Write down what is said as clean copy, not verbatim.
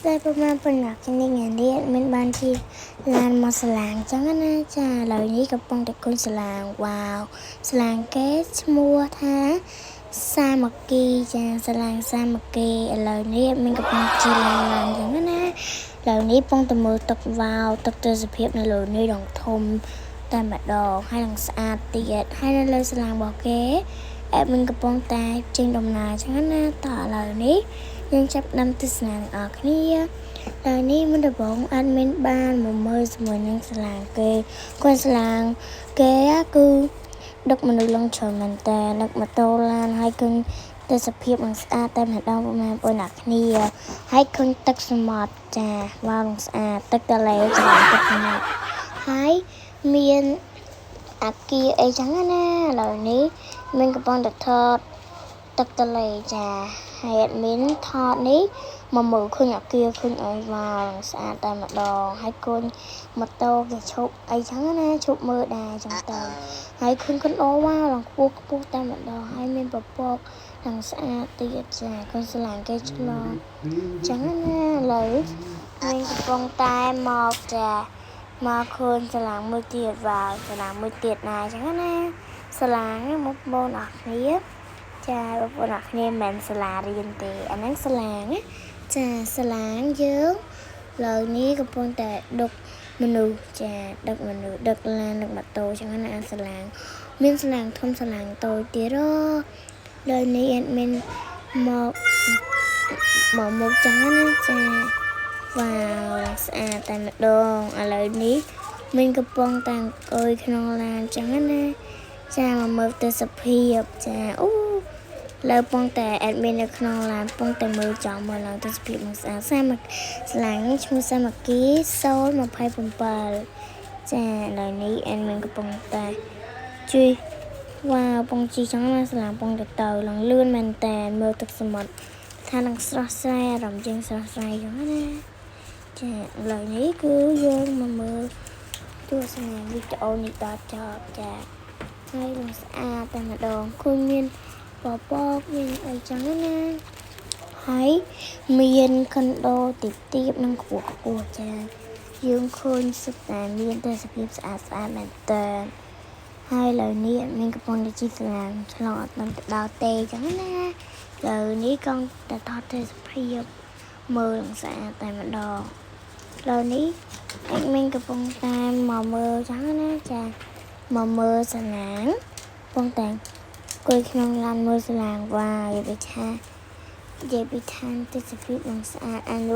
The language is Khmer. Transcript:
តែប្រហែលប៉ុណ្ណោះគ្នាថ្ងៃនេះមានបានជាឡានមកសាឡាងចឹងណាចាឥឡូវនេះកំពុងតែគុញសាឡាងវ៉ាវសាឡាងគេឈ្មោះថាសាមគ្គីចាសាឡាងសាមគ្គីឥឡូវនេះមានកំពុងជិះឡានឡើងចឹងណាឥឡូវនេះកំពុងតែមើលទឹកវ៉ាវទឹកទេសភាពនៅលើនេះដងធំតែម្ដងហើយនឹងស្អាតទៀតហើយនៅលើសាឡាងរបស់គេអែបមានកំពុងតែចេញដំណើរចឹងណាតោះឥឡូវនេះយើងចាប់ផ្ដើមទស្សនាទាំងអស់គ្នា ដល់នេះមុនដំបូងអត់មានបានមកមើលជាមួយនឹងសាឡាងគេគាត់សាឡាងគេគឺដឹកមនុស្សឡើងច្រើនមែនតើដឹកម៉ូតូឡានហើយឃើញទេសភាពនឹងស្អាតតែម្ដងប្រហែលបងអ្នកគ្នាហើយឃើញទឹកសមុទ្រចាវ៉ាវនឹងស្អាតទឹកទន្លេច្រឡំទឹកសមុទ្រហើយមានអាគារអីចឹងណាឥឡូវនេះមានកំពុងតែថតទឹកទន្លេចាហើយអត់មានថតនេះមកមើលឃើញអាគារឃើញអីវ៉ាវស្អាតតែម្ដងហើយឃើញម៉ូតូគេឈប់អីចឹងណាឈប់មើលដែរចឹងទៅហើយឃើញកូនអូវ៉ាវឡើងខ្ពស់ខ្ពស់តែម្ដងហើយមានពពកឡើងស្អាតទៀតចាឃើញស្លាងគេឆ្លងចឹងណាឥឡូវមានកំពុងតែមកចាមកឃើញសាឡាងមួយទៀតវ៉ាវសាឡាងមួយទៀតណាចឹងណាសាឡាងមកបងអរគ្នាចាបងប្អូនអរគ្នាមិនមែនសាលារៀនទេអាហ្នឹងសាឡាងណាចាសាឡាងយើងឥឡូវនេះកំពុងតែដឹកមនុស្សចាដឹកមនុស្សដឹកឡានដឹកម៉ូតូចឹងណាអាសាឡាងមានសាឡាងធំសាឡាងតូចទៀតអូឥឡូវនេះអត់មានមកមកមុខចឹងណាចាវ៉ាវឡើងស្អាតតែម្ដងឥឡូវនេះមានកំពុងតែអង្គុយក្នុងឡានចឹងណាចាមកមើលទេសភាពចាអូលើពងតែ admin នៅក្នុងឡានពងតែមើលចំមើលឡើងទេសភាពមកស្អាតសាមស្លាញ់ឈ្មោះសាមគ្គី027ចាឥឡូវនេះ admin កំពុងតែជួយវ៉ាវពងជីចង់ណាស្លាងពងទៅទៅឡើងលឿនមែនតែមើលទឹកសមុទ្រថានឹងស្រស់ស្រាយអារម្មណ៍យើងស្រស់ស្រាយចឹងណាចាឥឡូវនេះគឺយើងមកមើលទស្សនាវីដេអូនេះដល់ចប់ចាហើយនឹងស្អាតតែម្ដងឃើញមានពពកមានអីចឹងណាហើយមានខុនដូទីទៀបនិងខ្ពស់ខ្ពស់ចាយើងឃើញសុទ្ធតែមានទេសភាពស្អាតស្អាតមែនតើហើយឥឡូវនេះអត់មានកំពុងតែជិះសាឡាងឆ្លងអត់ដល់ទៅដល់ទេចឹងណាឥឡូវនេះកង់តែថតទេសភាពមើលនឹងស្អាតតែម្ដងឥឡូវនេះអញមានកំពុងតាមមកមើលចឹងណាចាមកមើលសាឡាងកំពុងតែអង្គុយក្នុងឡានមើលសាឡាងវ៉ាវនិយាយពីថានិយាយពីឋានទេសភាពនឹងស្អាតអានោះ។